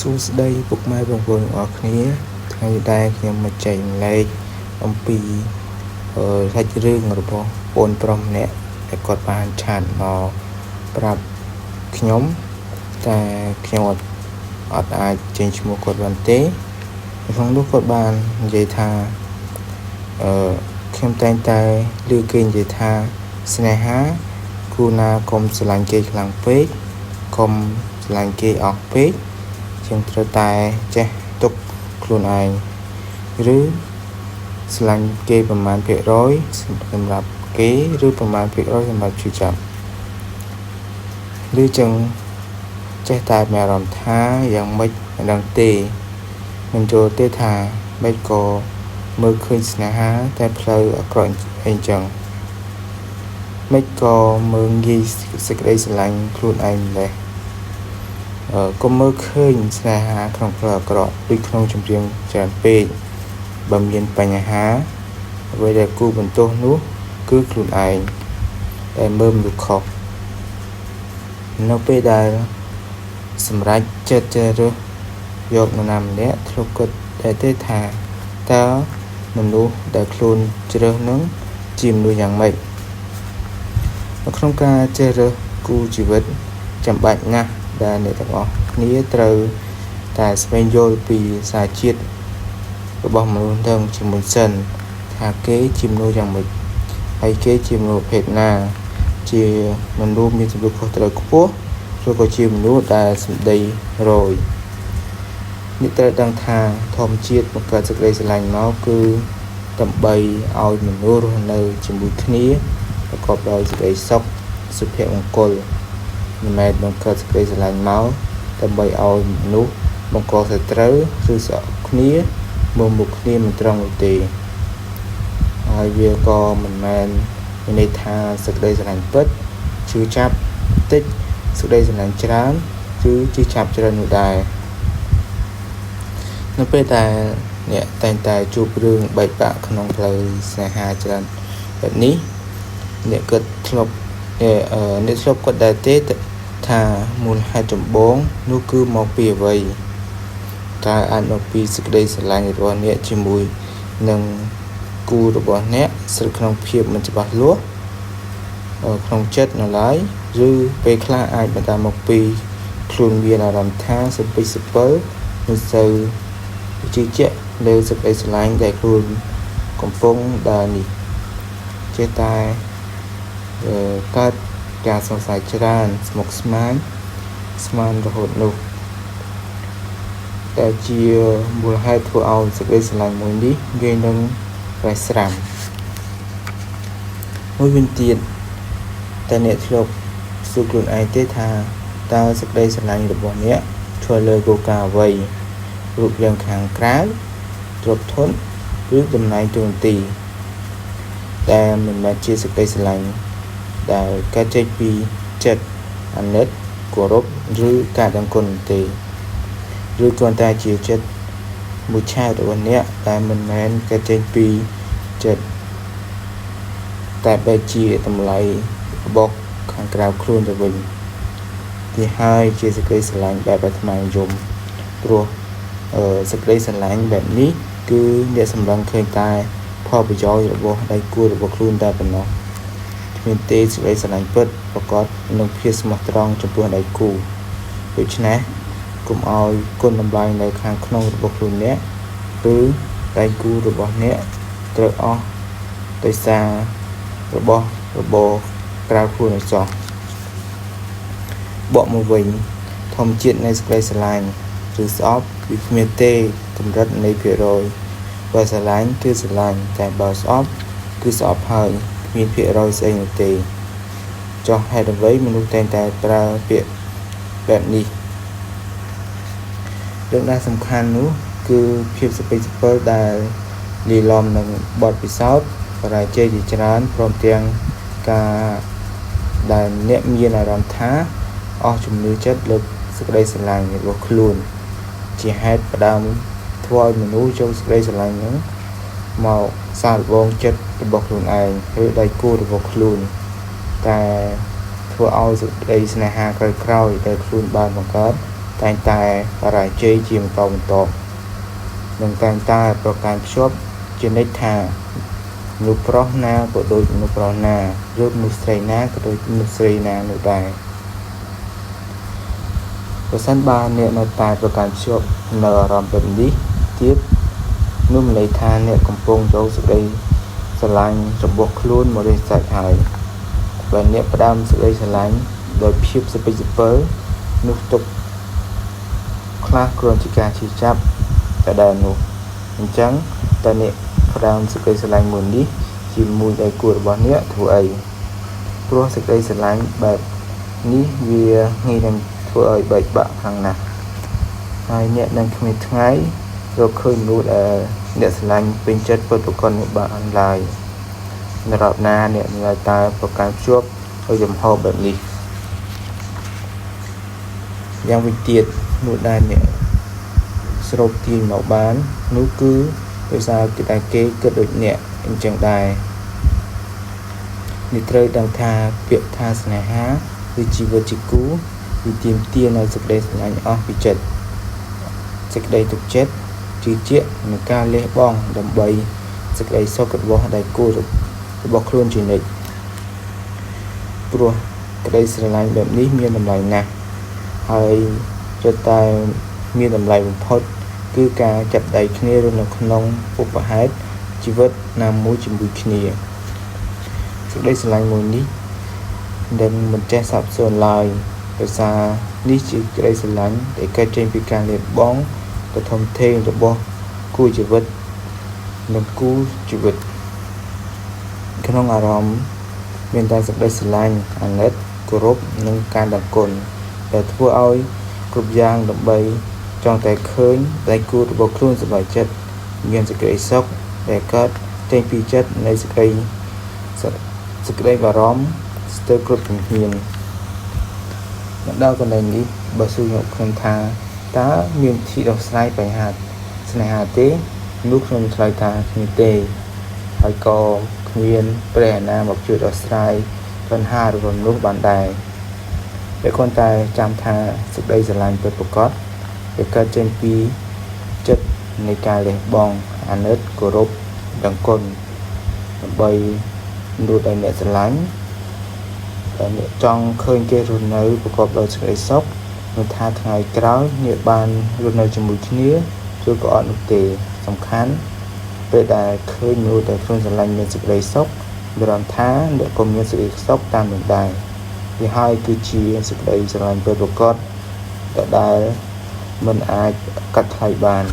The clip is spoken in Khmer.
សួស្តីពុកម៉ែបងប្អូនទាំងអស់គ្នាថ្ងៃនេះដែរខ្ញុំមកចែករំលែកអំពីសាច់រឿងរបស់បងប្រុសម្នាក់ដែលគាត់បាន chat មកប្រាប់ខ្ញុំតែខ្ញុំអត់អាចចេញឈ្មោះគាត់បានទេក្នុងនោះគាត់បាននិយាយថាអឺខ្ញុំតែងតែឮគេនិយាយថាស្នេហាគូណាកុំស្រឡាញ់គេខ្លាំងពេកកុំស្រឡាញ់គេអស់ពេកយើងត្រូវតែចេះទុកខ្លួនឯងឬស្រឡាញ់គេប្រមាណភាគរយសម្រាប់គេឬប្រមាណភាគរយសម្រាប់ឈឺចាប់ឬចឹងចេះតែមានអារម្មណ៍ថាយ៉ាងម៉េចមិនដឹងទេមិនយល់ទេថាម៉េចក៏មើលឃើញស្នេហាតែផ្លូវអាក្រក់អីចឹងម៉េចក៏មើលងាយសេចក្តីស្រឡាញ់ខ្លួនឯងម្ល៉េះកុំមើលឃើញស្នេហាក្នុងផ្លូវអាក្រក់ដូចក្នុងចម្រៀងច្រើនពេកបើមានបញ្ហាអ្វីដែលគូបន្ទោសនោះគឺខ្លួនឯងដែលមើលមនុស្សខុសនៅពេលដែលសម្រេចចិត្តជ្រើសរើសយកនរណាម្នាក់ធ្លាប់គិតតែទេថាតើមនុស្សដែលខ្លួនជ្រើសនឹងជាមនុស្សយ៉ាងម៉េចនៅក្នុងការជ្រើសរើសគូជីវិតចាំបាច់ណាស់ដែលអ្នកទាំងអស់គ្នាត្រូវតែស្វែងយល់ពីសារជាតិរបស់មនុស្សនឹងជាមុនសិនថាគេជាមនុស្សយ៉ាងម៉េចហើយគេជាមនុស្សប្រភេទណាជាមនុស្សមានទំនួលខុសត្រូវខ្ពស់ឬក៏ជាមនុស្សដែលសម្ដីរយអ្នកត្រូវដឹងថាធម្មជាតិបង្កើតសេចក្តីស្រឡាញ់មកគឺដើម្បីឲ្យមនុស្សរស់នៅជាមួយគ្នាប្រកបដោយសេចក្តីសុខសុភមង្គលមិនមែនបង្កើតសេចក្តីស្រឡាញ់មកដើម្បីឲ្យមនុស្សបង្កសត្រូវឬស្អប់គ្នាមើលមុខគ្នាមិនត្រង់នោះទេហើយវាក៏មិនមែនមានន័យថាសេចក្តីស្រឡាញ់ពិតឈឺចាប់តិចសេចក្តីស្រឡាញ់ច្រើនគឺឈឺចាប់ច្រើននោះដែរនៅពេលដែលអ្នកតែងតែជួបរឿងបែកបាក់ក្នុងផ្លូវស្នេហាច្រើនបែបនេះអ្នកគិតធ្លាប់អ្នកធ្លាប់គិតដែរទេថាមូលហេតុចម្បងនោះគឺមកពីអ្វីតើអាចមកពីសេចក្តីស្រឡាញ់របស់អ្នកជាមួយនឹងគូរបស់អ្នកស្ថិតក្នុងភាពមិនច្បាស់លាស់ក្នុងចិត្តនៅឡើយឬពេលខ្លះអាចបណ្ដាលមកពីខ្លួនមានអារម្មណ៍ថាសពិចសពិលមិនសូវជឿជាក់លើសេចក្តីស្រឡាញ់ដែលខ្លួនកំពុងដើរនេះចេះតែកើតការសង្ស័យច្រើនស្មុគស្មាញស្មានរហូតនោះដែលជាមូលហេតុធ្វើឲ្យសេចក្តីស្រឡាញ់មួយនេះងាយនឹងប្រេះស្រាំមួយវិញទៀតតែអ្នកធ្លាប់សួរខ្លួនឯងទេថាតើសេចក្តីស្រឡាញ់របស់អ្នកធ្វើលើគោលការណ៍អ្វីរូបរាងខាងក្រៅទ្រព្យធនឬតំណែងតួនាទីដែលមិនមែនជាសេចក្តីស្រឡាញ់ដែលកើតចេញពីចិត្តអាណិតគោរពឬការដឹងគុណទេឬគ្រាន់តែជាចិត្តមួយឆាវរបស់អ្នកដែលមិនមែនកើតចេញពីចិត្តតែបែរជាតម្លៃរបស់ខាងក្រៅខ្លួនទៅវិញទីហើយជាសេចក្តីស្រឡាញ់បែបអាត្មានិយមព្រោះសេចក្តីស្រឡាញ់បែបនេះគឺអ្នកសម្លឹងឃើញតែផលប្រយោជន៍របស់ដៃគូរបស់ខ្លួនតែប៉ុណ្ណោះគ្មានទេសេចក្តីស្រឡាញ់ពិតប្រកបនឹងភាពស្មោះត្រង់ចំពោះដៃគូដូច្នេះកុំឲ្យគុណតម្លៃនៅខាងក្នុងរបស់ខ្លួនអ្នកឬដៃគូរបស់អ្នកត្រូវអស់ដោយសាររបស់របរក្រៅខ្លួនឲ្យសោះបកមកវិញធម្មជាតិនៃសេចក្តីស្រឡាញ់ឬស្អប់វាគ្មានទេកម្រិតនៃភាគរយបើស្រឡាញ់គឺស្រឡាញ់តែបើស្អប់គឺស្អប់ហើយគ្មានភាគរយស្អីនោះទេចុះហេតុអ្វីមនុស្សតែងតែប្រើពាក្យបែបនេះរឿងដែលសំខាន់នោះគឺភាពសពិចសពិលដែលលាយឡំនឹងបទពិសោធន៍បរាជ័យជាច្រើនព្រមទាំងការដែលអ្នកមានអារម្មណ៍ថាអស់ជំនឿចិត្តលើសេចក្តីស្រឡាញ់របស់ខ្លួនជាហេតុផ្ដើមធ្វើឲ្យមនុស្សយកសេចក្តីស្រឡាញ់នឹងមកសាកល្បងចិត្តរបស់ខ្លួនឯងឬដៃគូរបស់ខ្លួនតែធ្វើឲ្យសេចក្តីស្នេហាក្រោយៗដែលខ្លួនបានបង្កើត តែងតែបរាជ័យជាបន្តបន្ទាប់និងតែងតែប្រកាន់ភ្ជាប់ជានិច្ចថាមនុស្សប្រុសណាក៏ដូចមនុស្សប្រុសណាឬមនុស្សស្រីណាក៏ដូចមនុស្សស្រីណានោះដែរប្រសិនបើអ្នកនៅតែប្រកាន់ភ្ជាប់នៅអារម្មណ៍បែបនេះទៀតនោះមានន័យថាអ្នកកំពុងយកសេចក្តីស្រឡាញ់របស់ខ្លួនមកលេងសើចហើយបើអ្នកផ្ដើមសេចក្តីស្រឡាញ់ដោយភាពសពិចសពិលនោះទុកខ្លះគ្រាន់ជាការឈឺចាប់តែដែរនោះអញ្ចឹងតើអ្នកផ្ដើមសេចក្តីស្រឡាញ់មួយនេះជាមួយដៃគូរបស់អ្នកធ្វើអីព្រោះសេចក្តីស្រឡាញ់បែបនេះវាងាយនឹងធ្វើឲ្យបែកបាក់ខ្លាំងណាស់ហើយអ្នកនឹងគ្មានថ្ងៃរកឃើញមនុស្សដែលអ្នកស្រឡាញ់ពេញចិត្តពិតប្រាកដនោះបានឡើយសម្រាប់ណាអ្នកនៅតែប្រកាន់ភ្ជាប់ឲ្យចំហបែបនេះយ៉ាងវិញទៀតនោះដែលអ្នកស្រូបទាញមកបាននោះគឺដោយសារតែគេគិតដូចអ្នកអញ្ចឹងដែរនេះត្រូវដឹងថាពាក្យថាស្នេហាឬជីវិតជាគូវាទាមទារនូវសេចក្តីស្រឡាញ់អស់ពីចិត្តសេចក្តីទុកចិត្តជឿជាក់និងការលះបង់ដើម្បីសេចក្តីសុខរបស់ដៃគូរបស់ខ្លួនជានិច្ចព្រោះក្តីស្រឡាញ់បែបនេះមានតម្លៃណាស់ហើយរឹតតែមានតម្លៃបំផុតគឺការចាប់ដៃគ្នារស់នៅក្នុងឧបហេតុជីវិតណាមួយជាមួយគ្នាសេចក្តីស្រឡាញ់មួយនេះនឹងមិនចេះសាបសូន្យឡើយដោយសារនេះជាក្តីស្រឡាញ់ដែលកើតចេញពីការលះបង់ដ៏ធំធេងរបស់គូជីវិតនិងគូជីវិតក្នុងអារម្មណ៍មានតែសេចក្តីស្រឡាញ់អាណិតគោរពនិងការដឹងគុណដែលធ្វើឲ្យគ្រប់យ៉ាងដើម្បីចង់តែឃើញដៃគូរបស់ខ្លួនសប្បាយចិត្តមានសេចក្តីសុខដែលកើតចេញពីចិត្តនៃសេចក្តីបារម្ភស្ទើរគ្រប់ជំហានមកដល់កន្លែងនេះបើសួរខ្ញុំថាតើមានវិធីដោះស្រាយបញ្ហាស្នេហាទេនោះខ្ញុំឆ្លើយថាគ្មានទេហើយក៏គ្មានព្រះណាមកជួយដោះស្រាយបញ្ហារបស់មនុស្សបានដែរតែគ្រាន់តែចាំថាសេចក្តីស្រឡាញ់ពិតប្រាកដវាកើតចេញពីចិត្តនៃការលះបង់អាណិតគោរពដឹងគុណដើម្បីមនុស្សដែលអ្នកស្រឡាញ់ដែលអ្នកចង់ឃើញគេរស់នៅប្រកបដោយសេចក្តីសុខមិនថាថ្ងៃក្រោយអ្នកបានរស់នៅជាមួយគ្នាឬក៏អត់នោះទេសំខាន់ពេលដែលឃើញមនុស្សដែលខ្លួនស្រឡាញ់មានសេចក្តីសុខមានអារម្មណ៍ថាអ្នកក៏មានសេចក្តីសុខតាមនឹងដែរវាហើយគឺជាសេចក្តីស្រឡាញ់ពិតប្រាកដដែលមិនអាចកាត់ថ្លៃបាន។